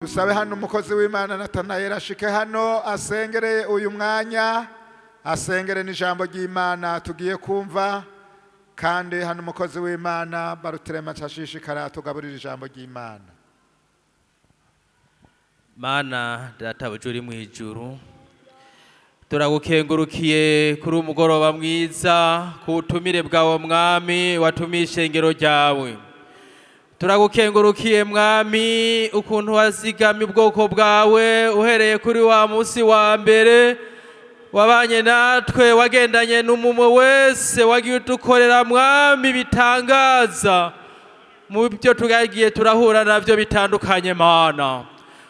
Dusabe hano umukozi w'Imana Natanayeli ashike hano asengere uyu mwanya, asengere n'ijambo ry'Imana tugiye kumva. Kandi hano umukozi w'Imana Baruterema ashishikara tugaburira ijambo ry'Imana. Mana Databuja uri mu ijuru, turagukengurukiye kuri uyu mugoroba mwiza, ku butumire bwawe Mwami watumiye ishengero ryawe. Turagukengurukiye Mwami ukuntu wazigamye ubwoko bwawe uhereye kuri wa munsi wa mbere wabanye natwe, wagendanye n'umumwe wese, wagiye udukorera Mwami bitangaza mu byo tugagiye turahura nabyo bitandukanye. Mana,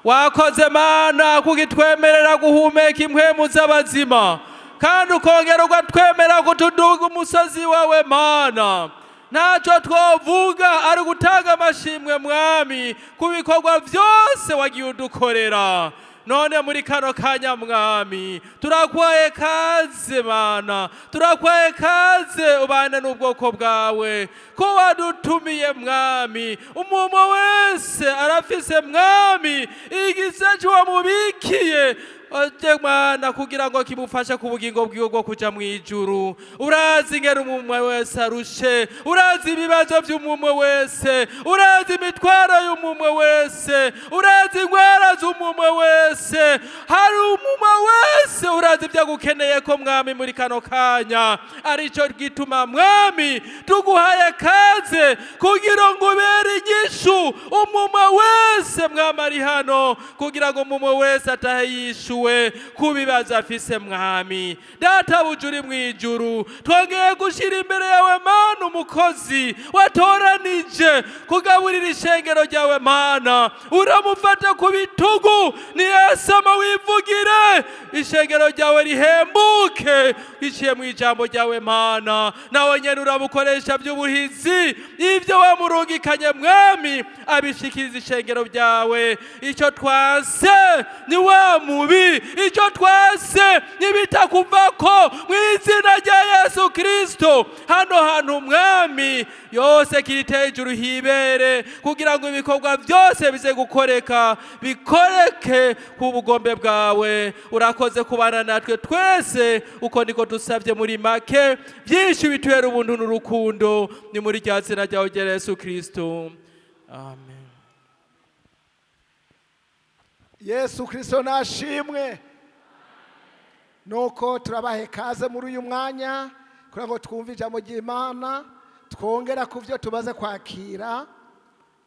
wakoze Mana kugitwemerera guhumeka impwemu z'abazima, kandi ukongera ugatwemera kutuduga umusozi wawe. Mana, ntacyo twovuga ari gutanga amashimwe Mwami ku bikorwa byose wagiye udukorera. None muri kano kanya Mwami turakwaye kaze, Mana, turakwaye kaze ubane n'ubwoko bwawe ko wadutumiye Mwami. Umuntu wese arafise Mwami igisecu wamubikiye oje Mana kugira ngo kimufashe ku bugingo bwiwe bwo kuja mu ijuru. Urazi ingene umwe wese arushe, urazi ibibazo by'umwe wese, urazi imitwaro y'umwe wese, urazi ingwara z'umwe wese, hari umwe wese urazi ibyo agukeneye ko Mwami muri kano kanya. Arico gituma Mwami tuguhaye kaze kugira ngo ubere inyishu umwe wese Mwami ari hano, kugira ngo umwe wese atahe yishuwe ku bibazo afise. Mwami Databuja uri mu ijuru, twongeye gushyira imbere yawe Mana umukozi watoranije kugaburira ishengero ryawe. Mana, uramufata ku bitugu, niyasama wivugire, ishengero ryawe rihembuke iciye mu ijambo ryawe. Mana, nawe nyene urabukoresha by'ubuhizi, ibyo wamurungikanye Mwami abishikiriza ishengero ryawe. Icyo twanse ni wa mubi, icyo twase n'ibitakuvako mu izina rya Yesu Kristo. Hano hantu Mwami yose kirite hejuru hibere, kugira ngo ibikorwa byose bize gukoreka, bikoreke ku bugombe bwawe. Urakoze kubana natwe twese, uko niko dusabye muri make byinshi bituhera ubuntu n'urukundo, ni muri rya zina ryawe rya Yesu Kristo, amen. Yesu Kristo nashimwe. Nuko turabahe kaze muri uyu mwanya kugira ngo twumve ijambo ry'Imana, twongera ku byo tumaze kwakira.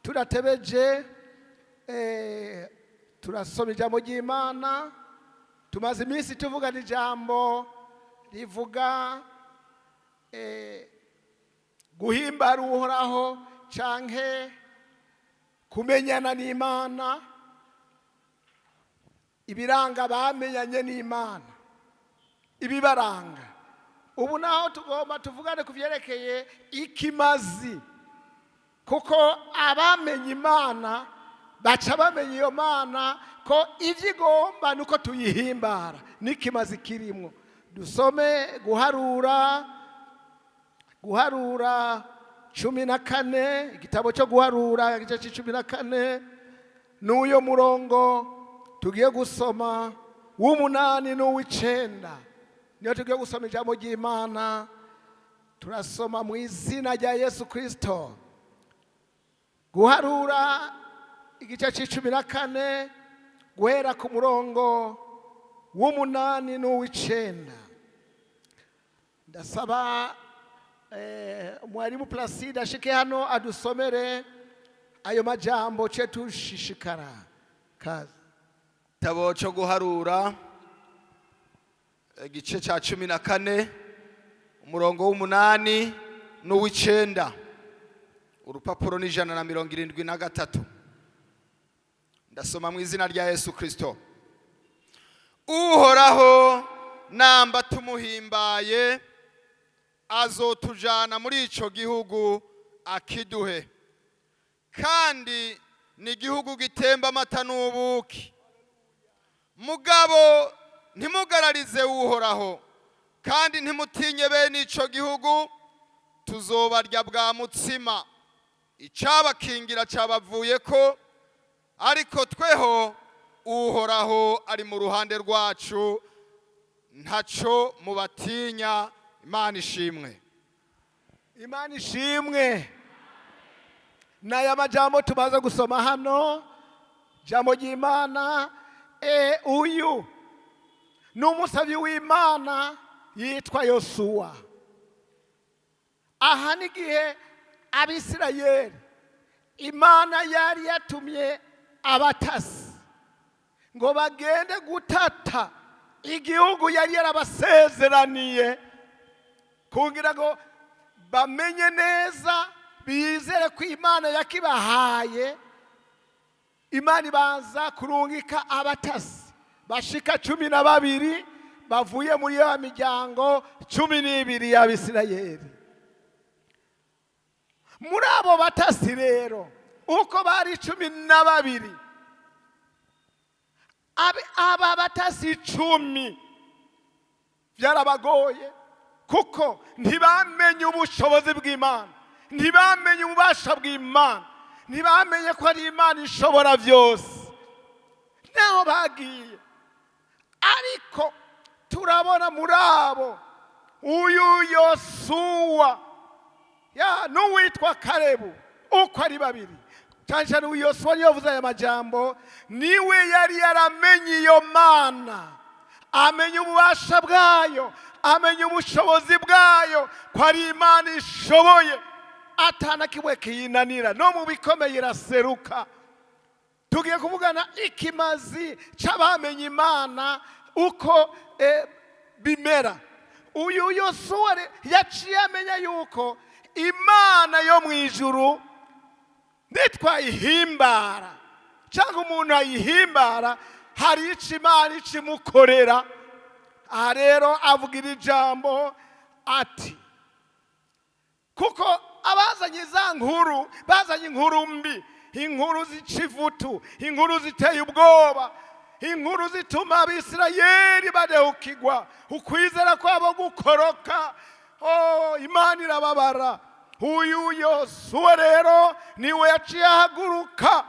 Turatebeje turasoma ijambo ry'Imana. Tumaze iminsi tuvugana ijambo rivuga guhimbara Uhoraho canke kumenyana n'Imana, ibiranga bamenyanye n'Imana, ibibaranga. Ubu naho tugomba tuvugane ku byerekeye ikimazi, kuko abamenye Imana baca bamenya iyo Mana ko ibyo igomba nuko tuyihimbara n'ikimazi kirimo. Dusome Guharura 14, igitabo cyo Guharura igice c'14, n'uyo murongo tugiye gusoma w'8 n'uw'icenda, niyo tugiye gusoma ijambo ry'Imana. Turasoma mu izina rya Yesu Kristo. Guharura igice c'14 guhera ku murongo w'8 n'uw'icenda. Ndasaba mwarimu Placide ashike hano adusomere ayo majambo ce tushishikara kazi. Igitabo cyo Guharura igice cya 14, umurongo w'8 n'uw'icenda, urupapuro n'173. Ndasoma mu izina rya Yesu Kristo. Uhoraho namba tumuhimbaye, azotujana muri ico gihugu akiduhe, kandi ni igihugu gitemba amata n'ubuki. Mugabo ntimugararize Uhoraho, kandi ntimutinye bene ico gihugu, tuzobarya bwa mutsima, icabakingira cabavuyeko. Ariko tweho Uhoraho ari mu ruhande rwacu, ntaco mubatinya. Imana ishimwe. Imana ishimwe. N'aya majambo tumaze gusoma hano, jambo ry'Imana. Uyu ni umusabyi w'Imana yitwa Yosuwa. Aha ni igihe Abisirayeli Imana yari yatumye abatasi ngo bagende gutata igihugu yari yarabasezeraniye, kugira ngo bamenye neza, bizere ko Imana yakibahaye. Imana ibanza kurungika abatasi bashika 12 bavuye muri ya miryango 12 y'Abisirayeli. Muri abo batasi rero, uko bari 12, aba batasi 10 byarabagoye, kuko ntibamenye ubushobozi bw'Imana, ntibamenye ububasha bw'Imana, ntibamenye ko ari Imana ishobora byose. Naho bagiye, ariko turabona muri abo uyu Yosuwa ya n'uwitwa Kalebu, uko ari babiri. Cyane cyane uyu Yosuwa niyo yavuze aya majambo, niwe yari yaramenye iyo Mana, amenya ububasha bwayo, amenya ubushobozi bwayo, ko ari Imana ishoboye, atana kimwe kiyinanira, no mu bikomeye iraseruka. Tugiye kuvugana ikimazi c'abamenye Imana uko bimera. Uyu Yosuwa yaciye amenya yuko Imana yo mu ijuru nitwayihimbara cyangwa umuntu ayihimbara, hari ico Imana ikimukorera. Aha rero avugira ijambo ati, kuko abazanye za nkuru, bazanye inkuru mbi, inkuru z'ikivutu, inkuru ziteye ubwoba, inkuru zituma Abisirayeli badehukirwa, ukwizera kwabo gukoroka. Oh, Imana irababara. Uyu Yosuwa rero niwe yaciye ahaguruka,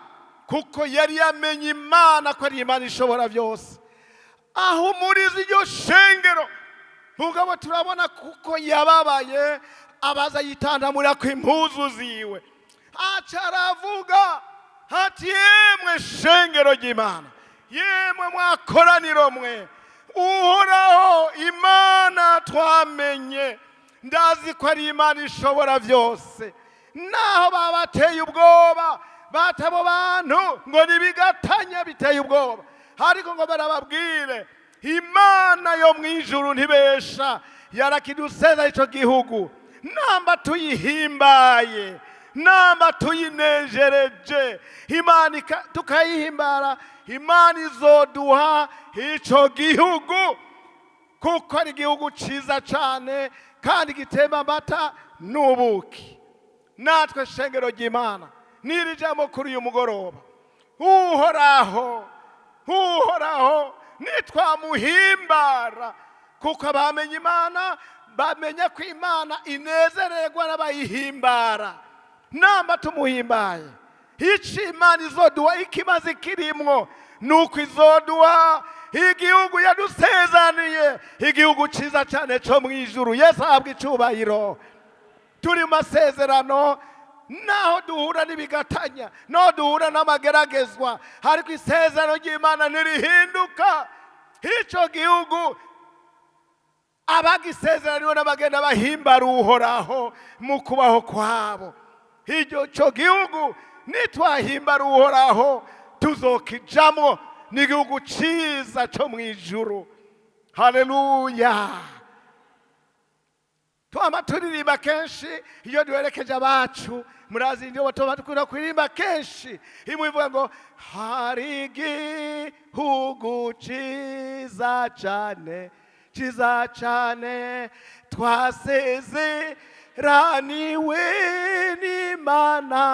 kuko yari yamenye Imana ko ari Imana ishobora byose. Aho muri iryo shengero mugabo turabona kuko yababaye, abaza yitandamura ku impuzu ziwe, aca aravuga ati, yemwe shengero ry'Imana, yemwe mwakoraniro mwe, Uhoraho Imana twamenye, ndazi ko ari Imana ishobora byose. Naho babateye ubwoba, batabo bantu ngo nibigatanya biteye ubwoba, ariko ngo barababwire, Imana yo mu ijuru ntibesha, yarakiduseza ico gihugu. Namba tuyihimbaye, namba tuyinejereje, Imana tukayihimbara, Imana izoduha ico gihugu, kuko ari igihugu ciza cane kandi gitemba amata n'ubuki. Natwe shengero ry'Imana, n'iri jambo kuri uyu mugoroba, Uhoraho, Uhoraho nitwamuhimbara, kuko abamenye Imana bamenya ko Imana inezererwa n'abayihimbara. Namba tumuhimbaye, ico Imana izoduha ikimaze kirimwo, nuko izoduha igihugu yadusezaniye, igihugu ciza cane co mu ijuru. Yesu ahabwa icubahiro. Turi mu masezerano, naho duhura n'ibigatanya, naho duhura n'amageragezwa, ariko isezerano ry'Imana ntirihinduka. Ico gihugu abagisezeraniwe n'abagenda bahimbara Uhoraho mu kubaho kwabo. Ico gihugu nitwahimbara Uhoraho tuzokijamwo, ni igihugu ciza co mu ijuru. Haleluya. Twama turirimba kenshi iyo duherekeje abacu, murazi indirimbo tuba dukunda kuririmba kenshi, imwe ivuga ngo hari igihugu ciza cane, ciza cane, twasezeraniwe n'Imana,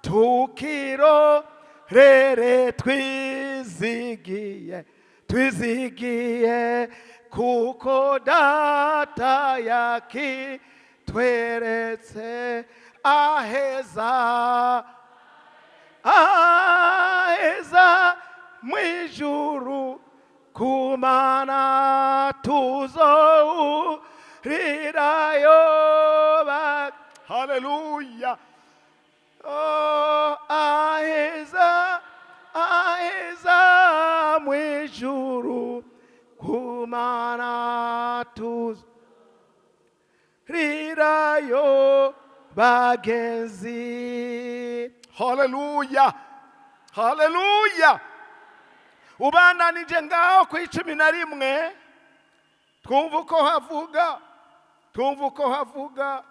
tukirorere twizigiye, twizigiye, kuko data yakitweretse aheza. Aheza mw'ijuru kumana tuzohurirayo. Haleluya. Oh, aheza, aheza mw'ijuru kumana tuzohurirayo bagenzi. Haleluya, haleluya. Ubandanije ngaho ku 11, twumva uko havuga, twumva uko havuga.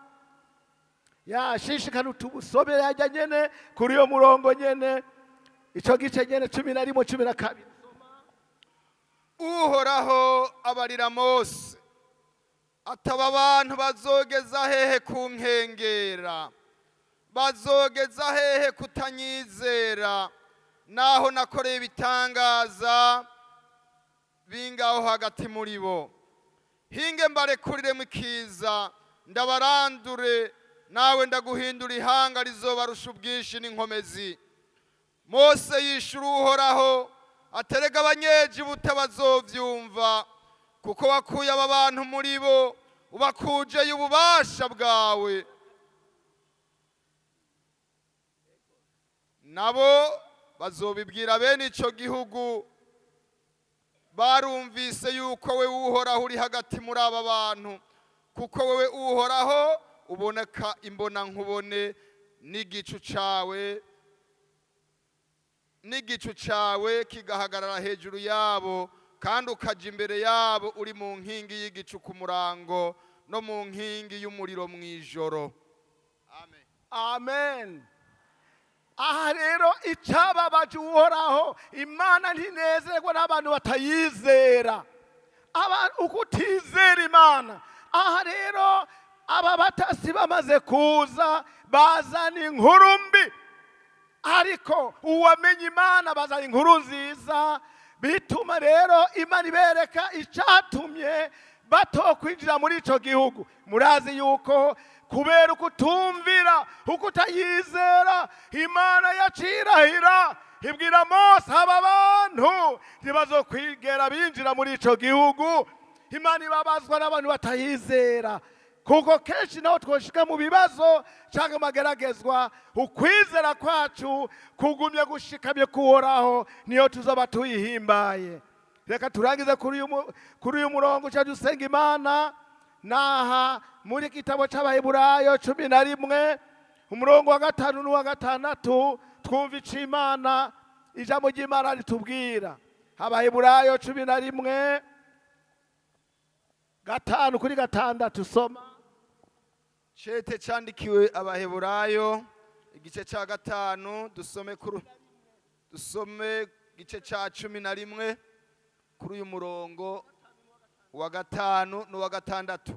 Yashishikana utubusomere yajya nyene kuri uyo murongo nyene, ico gice nyene, 11, 12. Uhoraho abarira Mose ataba abantu bazogeza hehe kunkengera? Bazogeza hehe kutanyizera, naho nakoreye ibitangaza bingaho hagati muri bo? Hinge mbarekuriremo ikiza, ndabarandure, nawe ndaguhindura ihanga rizobarusha ubwinshi n'inkomezi. Mose yishura Uhoraho aterega Abanyegiputa bazovyumva, kuko wakuye aba bantu muri bo ubakujeye ububasha bwawe, nabo bazobibwira bene ico gihugu barumvise yuko we Uhoraho uri hagati muri aba bantu, kuko wewe Uhoraho uboneka imbona nkubone, n'igicu cawe kigahagarara hejuru yabo, kandi ukaja imbere yabo uri mu nkingi y'igicu ku murango no mu nkingi y'umuriro mw'ijoro. Amen. Amen. Aha rero icyababaje Uhoraho, Imana ntinezerwa n'abantu batayizera, ukutizera Imana. Aha rero aba batasi bamaze kuza, bazana inkuru mbi, ariko uwamenye Imana bazana inkuru nziza. Bituma rero Imana ibereka icyatumye batokwinjira muri icyo gihugu. Murazi yuko kubera ukutumvira, ukutayizera, Imana yacirahira ibwira Mose: aba bantu ntibazokwigera binjira muri icyo gihugu. Imana ibabazwa n'abantu batayizera, kuko kenshi naho twoshika mu bibazo cyangwa amageragezwa, ukwizera kwacu kugumye gushikamye kuhoraho, niyo tuzoba tuyihimbaye. Reka turangize kuri uyu murongo uca dusenga Imana. Naha muri gitabo cy'Abaheburayo 11, umurongo wa 5 n'uwa 6, twumva ico Imana, ijambo ry'Imana ritubwira. Abaheburayo 11, 5 kuri 6, soma. Cete candikiwe Abaheburayo, igice ca 5, dusome igice ca 11 kuri uyu murongo wa 5 n'uwa 6.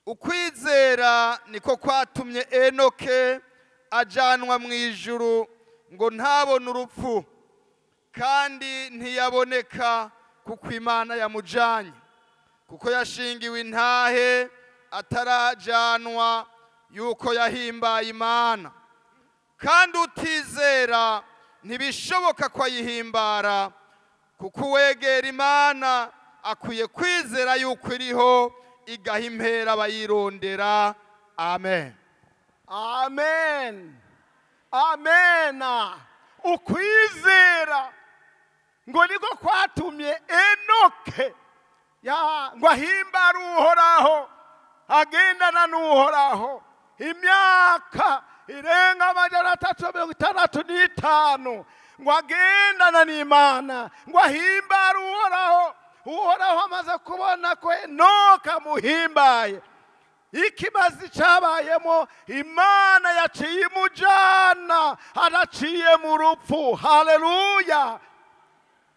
Ukwizera niko kwatumye Enoke ajanwa mu ijuru ngo ntabone urupfu, kandi ntiyaboneka kuko Imana yamujanye, kuko yashingiwe intahe atarajanwa yuko yahimbaye Imana. Kandi utizera ntibishoboka ko ayihimbara, kuko uwegera Imana akwiye kwizera yuko iriho, igaha impera abayirondera. Amen. Amen, amena. Ukwizera ngo niko kwatumye Enoke ya ngo ahimbare Uhoraho, agendana n'Uhoraho imyaka irenga 365, ngo agendana n'Imana, ngo ahimbare Uhoraho. Uhoraho amaze kubona ko Enoka amuhimbaye, ikibazo cyabayemo, Imana yaciye imujana adaciye mu rupfu. Haleluya!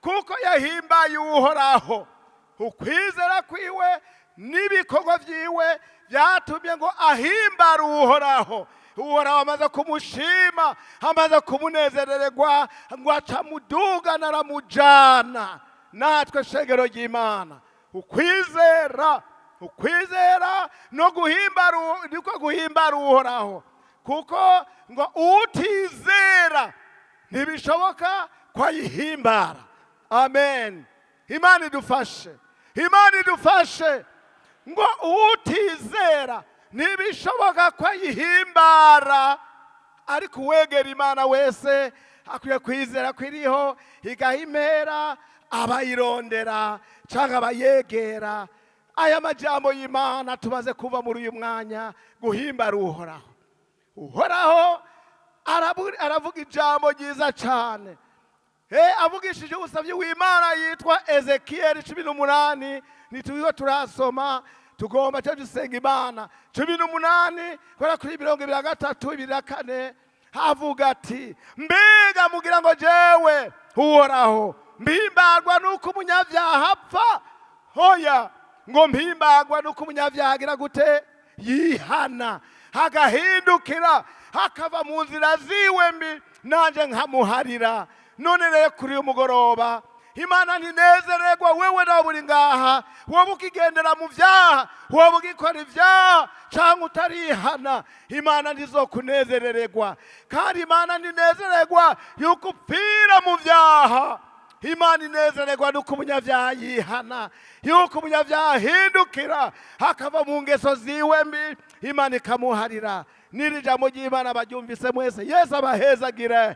Kuko yahimbaye Uhoraho, ukwizera kwiwe n'ibikorwa byiwe byatumye ngo ahimbare Uhoraho. Uhoraho amaze kumushima, amaze kumunezerererwa, ngo aca mudugana aramujana. Natwe, shengero ry'Imana, ukwizera no guhimbara niko guhimbara Uhoraho. Kuko ngo utizera ntibishoboka ko ayihimbara. Amen. Imana idufashe, Imana idufashe. Ngo utizera ntibishoboka ko ayihimbara, ariko uwegera Imana wese akwiye kwizera ko iriho, igaha impera abayirondera cyangwa abayegera. Aya majambo y'Imana tumaze kuva muri uyu mwanya, guhimbara Uhoraho. Uhoraho aravuga ijambo ryiza cyane. Avugishije ubusabyi w'Imana yitwa Ezekiyeli 18, ntituriho turasoma, tugomba cyo dusenga Imana. 18 kubera kuri 23, 24, havuga ati: mbega mugira ngo jewe Uhoraho mpimbarwa nuko umunyabyaha apfa? Hoya, ngo mpimbagwa nuko umunyabyaha agira gute? Yihana, agahindukira, akava mu nzira ziwe mbi, nanjye nkamuharira. None rero kuri uyu mugoroba Imana ntinezererwa wewe nawe uri ngaha, wowe ukigendera mu byaha, wowe ugikora ibyaha cyangwa utarihana, Imana ntizokunezerererwa. Kandi Imana ntinezererwa yuko upfira mu byaha. Imana inezererwa nuko umunyabyaha yihana, yuko umunyabyaha ahindukira akava mu ngeso ziwe mbi, Imana ikamuharira. N'iri jambo ry'Imana baryumvise mwese, Yesu abahezagire,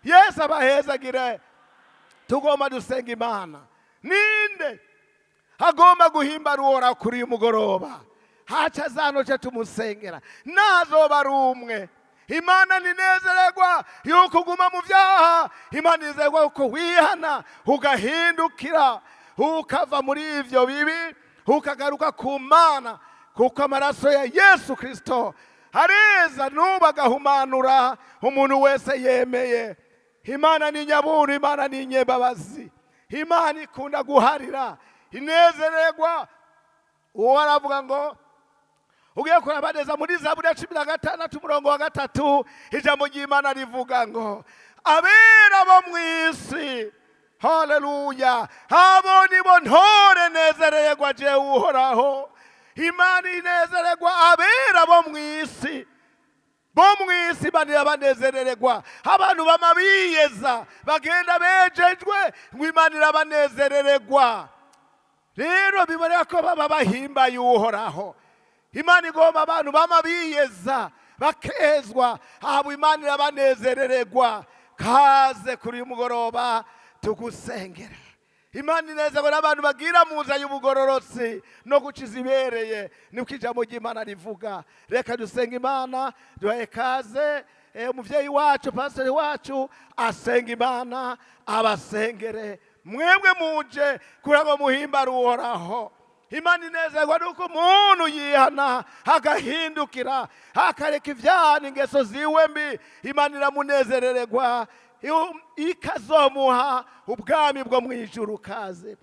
Yesu abahezagire. Tugomba dusenga Imana. Ninde agomba guhimbara Uhoraho kuri uyu mugoroba? Haca zanoce tumusengera, nazoba ari umwe. Imana ninezererwa yuko uguma mu byaha. Imana inezererwa yuko wihana ugahindukira, ukava muri ivyo bibi, ukagaruka ku Mana, kuko amaraso ya Yesu Kristo areza n'ubu agahumanura umuntu wese yemeye. Imana ni nyabuntu, Imana ni nyembabazi, Imana ikunda guharira, inezererwa. Uwo aravuga ngo ugiye kuraba neza muri Zaburi ya 16 umurongo wa 3, ijambo ry'Imana rivuga ngo abera bo mu isi, haleluya, abo nibo ntore nezererwa jewe Uhoraho. Imana inezererwa abera bo mu isi, bo mu isi Imana irabanezererwa. Abantu bama biyeza bagenda bejejwe, ngo Imana irabanezererwa. Rero biboneka ko baba bahimbaye Uhoraho. Imana igomba abantu bama biyeza bakezwa, abo Imana irabanezererwa. Kaze kuri uyu mugoroba tugusengera. Imana inezerwa n'abantu bagira mu nzira y'ubugororotsi no gukiza ibereye, niko ijambo ry'Imana rivuga. Reka dusenge Imana, duhaye kaze umuvyeyi wacu, pastori wacu asenga Imana abasengere. Mwebwe muje kugira ngo muhimbare Uhoraho. Imana inezerwa nuko umuntu yihana agahindukira, akareka ibyaha n'ingeso ziwe mbi. Imana iramunezerererwa, ikazomuha ubwami bwo mu ijuru. Kaze.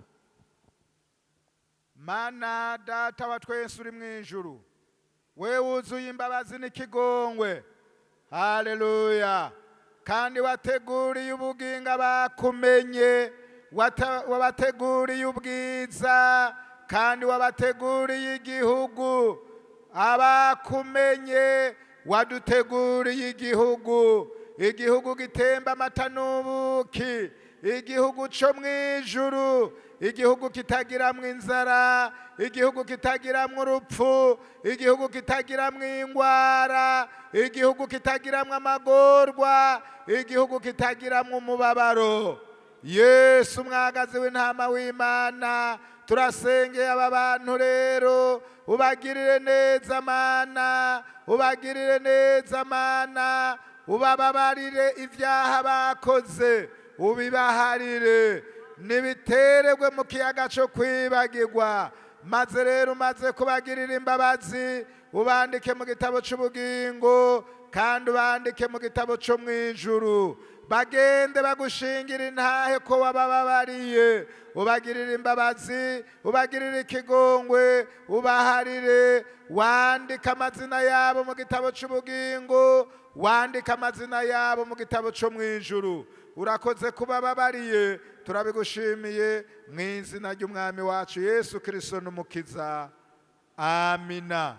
Mana Data wa twese uri mu ijuru, we wuzuye imbabazi n'ikigongwe, haleluya, kandi wateguriye ubugingo bakumenye, wabateguriye ubwiza, kandi wabateguriye igihugu. Abakumenye waduteguriye igihugu, igihugu gitemba amata n'ubuki, igihugu cyo mu ijuru, igihugu kitagiramwo inzara, igihugu kitagiramwo urupfu, igihugu kitagiramwo ingwara, igihugu kitagiramwo amagorwa, igihugu kitagiramwo umubabaro. Yesu mwagazi w'intama w'Imana, turasengeye aba bantu rero, ubagirire neza Mana, ubagirire neza Mana, ubababarire ibyaha bakoze, ubibaharire, nibitererwe mu kiyaga cyo kwibagirwa. Maze rero umaze kubagirira imbabazi, ubandike mu gitabo cy'ubugingo, kandi ubandike mu gitabo cyo mu ijuru. Bagende bagushingira intahe ko wabababariye, ubagirira imbabazi, ubagirira ikigongwe, ubaharire, wandike amazina yabo mu gitabo cy'ubugingo, wandike amazina yabo mu gitabo cyo mu ijuru. Urakoze kubababariye, turabigushimiye mu izina ry'Umwami wacu Yesu Kristo n'Umukiza. Amina.